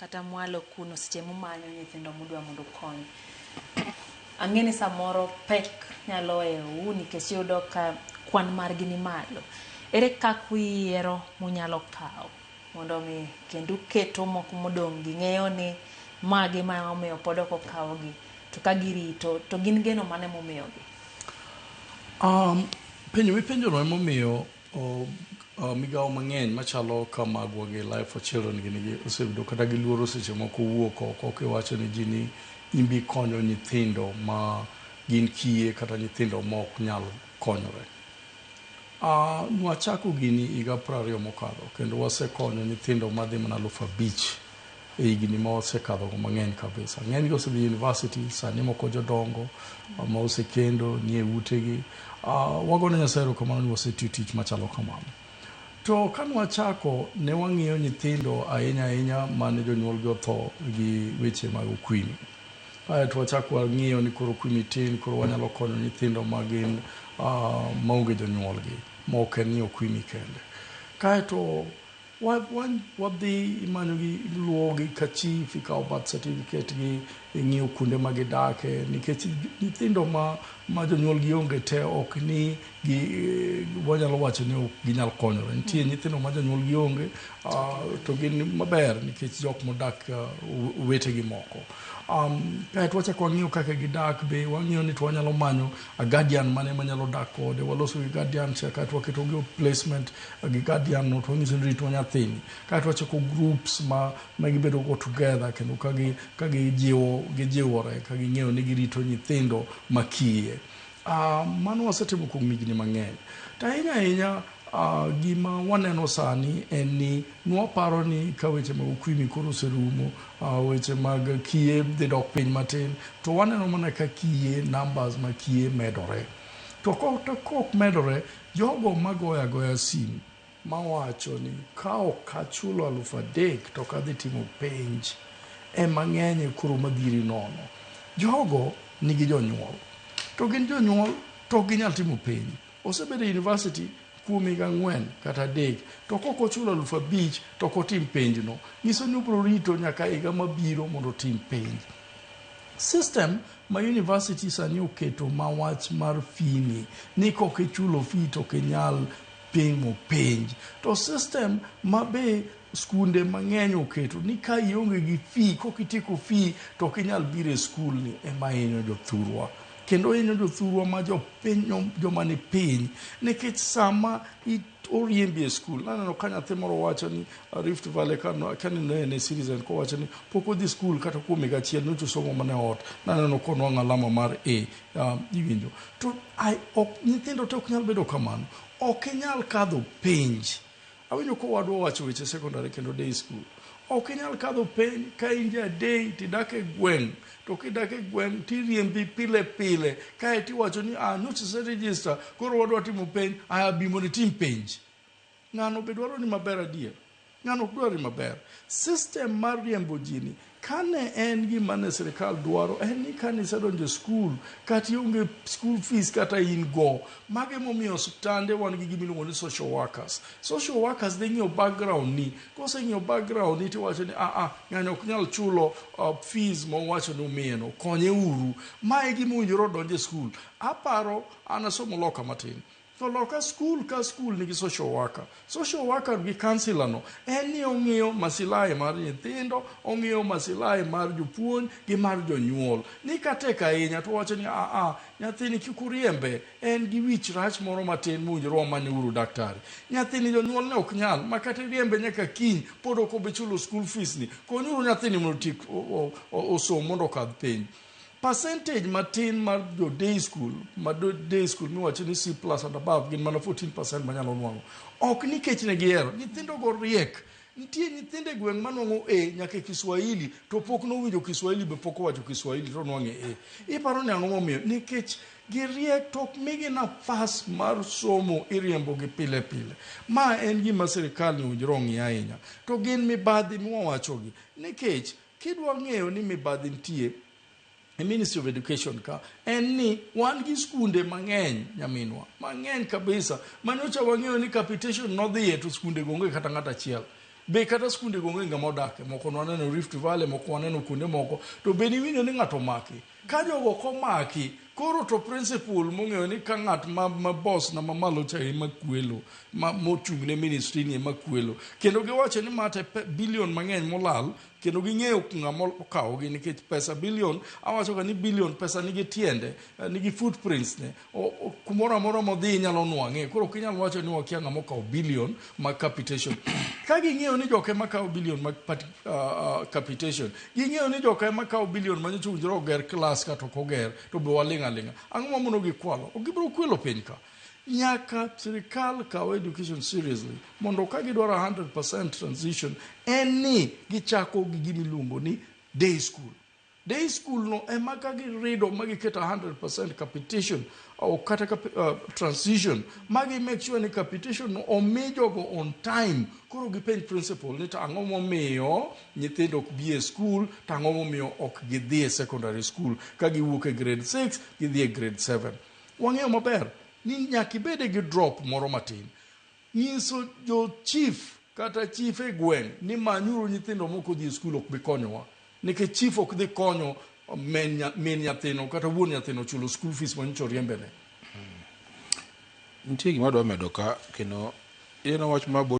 Kata mwalo kuno seche mumanyo nyithindo mudwa mondo ukony. Ang'e ni samoro pek nyalo hewou nikech iyudo ka kwan margi ni malo. Ere kaka uyiero munyalo kawo mondo mi kendo uketo moko modong' gi ng'eyo ni magi ma omiyo pod ok okawgi to ka girito to gin geno mane mumiyogi? Penjo mipenjono emomiyo migawo mang'eny machalo ka magwa gi Life for Children gini gi oseyudo kata giluoro seche moko wuok oko kiwacho ne ji ni imbi konyo nyithindo ma gin kiye kata nyithindo ma ok nyal konyore. Nwachako gini higa 20 mokadho kendo wasekonyo nyithindo madhi mana 5,000 e higni ma wasekadho go mang'eny kabisa. Ng'eny gi osedhi university, sani moko jodongo ma osekendo nie utegi. Wagone Nyasaye erokamano ni wasetiyo tich machalo kamano. To ka nwachako ne wang'iyo nyithindo ahinya ahinya mane jonyuolgi otho gi weche mag okwimi. Aeto wachako wang'iyo ni koro okwimi tin, koro wanyalo konyo nyithindo ma gin maonge jonyuolgi, ma ok en ni okwimi kende. Kaeto wadhi imanyogi, iluwogi ka chief, ikawo birth certificate gi, ing'iyo kuonde ma gidake, nikech nyithindo ma jonyuolgi onge te ok ni gi, wanyalo wacho ni ok ginyal konyore. Nitie nyithindo ma jonyuolgi onge to gin maber nikech jok modak wetegi moko. Kaeto wachako wang'iyo kaka gidak be wang'iyo ni to wanyalo manyo a guardian mane manyalo dak kode. Waloso gi guardian cha kaeto waketo gi placement gi guardian no to wanyiso ni ritwa nyathini. Kaeto wachako groups ma gibedo go together kendo ka gijiwo gijiwore ka ging'eyo ni girito nyithindo makiye. Mano wasetimo kuom higni mang'eny. To ahinya ahinya gima waneno sani en ni nwaparo ni ka weche mag okwimi koro oserumo, weche mag kiye dhi dok piny matin, to waneno mana ka kiye numbers ma kiye medore. To kok medore, jogo magoyo agoya sim mawacho ni ka ok achulo 3,000 to ok adhi timo penj ema ng'eny koro madhiri nono. Jogo nigi jonyuol. To gin jonyuol to ok ginyal timo penj. Osebedo e university kuom higa 4 kata 3 to kok ochulo 5,000 to ok otim penjno. Nyiso ni obiro rito nyaka higa mabiro mondo otim penj. System ma university sani oketo ma wach mar fee ni kok ichulo fee to ok inyal timo penj. To system ma be skunde mang'eny oketo ni ka ionge gi fee kok itieko fee to ok inyal biro e skul ni ema hinyo jothurwa. Kendo hinyo jothurwa ma jopiny joma ni piny nikech sama oriembi e skul. Naneno ka nyathi moro wacho ni Rift Valley ka ne Citizen kowacho ni pok odhi skul kata kuom higa achiel nyocha osomo mana e ot. Naneno konwang'o alama mar A. Iwinjo. To ok nyithindo te ok nyal bedo kamano. Ok inyal kadho penj. Awinjo kowadwa owacho weche secondary kendo day school. Ok inyal kadho penj ka in ja day tidak e gweng'. To kidak e gweng' tiriembi pile pile. Kae tiwacho ni nyocha ise register koro wadwa timo penj. Aya bi mondo itim penj. Ng'ano be dwaro ni maber adier? Ng'ano ok dwar ni maber. System mar riembo ji ni kane en gima ne sirikal dwaro en ni kane isedonjo e skul kata ionge school fees kata in go. Mago emomiyo osiptande wan gi gima iluongo ni social workers. Social workers dhi ng'iyo background ni. Koseng'iyo background ni tiwacho ni ng'ani ok nyal chulo fees mowacho ni umiye no. Konye uru. Ma e gima owinjore odonj e skul. Aparo an asomo loka matin. To loka skul ka skul nigi social worker. Social worker gi counselor no en ni ong'iyo masilahi mar nyithindo, ong'iyo masilahi mar jopuonj gi mar jonyuol. Ni katek ahinya to wacho ni nyathini kik uriembe, en gi wich rach moro matin mowinjore wamany uru daktari. Nyathini jonyuol ne ok nyal, ma kata iriembe nyaka kiny pod ok obi chulo school fees ni. Konyuru nyathini mondo otiek osom mondo okadh penj. Percentage matin mar jo day school, ma day school miwacho ni C plus and above gin mana 14% manyalo nwang'o. Ok nikech ne gihero, nyithindo go riek. Nitie nyithindo e gweng' manwang'o A nyaka e Kiswahili to pok nowinjo Kiswahili be pok owacho Kiswahili to onwang'o A. Iparo ni ang'o momiyo? Nikech giriek to ok migi nafas mar somo, iriembo gi pile pile. Ma en gima sirikal ni owinjore ong'i ahinya. To gin mibadhi mwawachogi. Nikech kidwa ng'eyo ni mibadhi nitie e Ministry of Education ka, en ni wan gi skunde mang'eny nyaminwa, mang'eny kabisa. Manyocha wang'eyo ni capitation nodhiye to skunde go onge kata ng'ato achiel. Be kata skunde go onge ng'ama odake, moko nwaneno Rift Valley, moko waneno kuonde moko, to be niwinjo ni ng'ato omaki? Ka jogo ok omaki, koro to principal mong'eyo ni ka ng'at ma, ma boss na mamalo cha ema kwelo, ma mochung' ne ministry ni ema kwelo. Kendo giwacho ni mate billion mang'eny molal, kendo ging'eyo ng'ama okawogi nikech pesa billion, awacho ga ni billion pesa nigi tiende, nigi footprints ne. Kumoro amora modhi inyalo nwang'e. Koro ok inyal wacho ni wakia ng'ama okawo billion mag capitation. Ka ging'eyo ni joka ema kawo billion mag capitation, ging'eyo ni joka ema kawo billion ma nyocha owinjore oger klas kata ok oger, to be waling' aling'a. Ang'o mamono gi kwalo? Ok gibiro kwelo piny ka. Nyaka sirikal kaw education seriously mondo ka gidwaro 100% transition en ni gichako gi gima iluongo ni day school. Day school no ema ka girido ma giketo 100% capitation o kata transition ma gi make sure ni capitation no omi jogo on time. Koro gipenj principal ni to ang'o momiyo nyithindo ok bi e school, to ang'o momiyo ok gidhi e secondary school ka giwuok e grade 6 gidhi e grade 7. Wang'eyo maber ni nyaka ibede gi drop moro matin. Nyiso jo chief kata chief e gweng' ni manyuru nyithindo moko dhi e skul ok bi konyowa. Nikech chief ok dhi konyo min nyathino kata wuon nyathino chulo school fees manyocha oriembene. Nitie gima adwa medo ka kendo ineno wach ma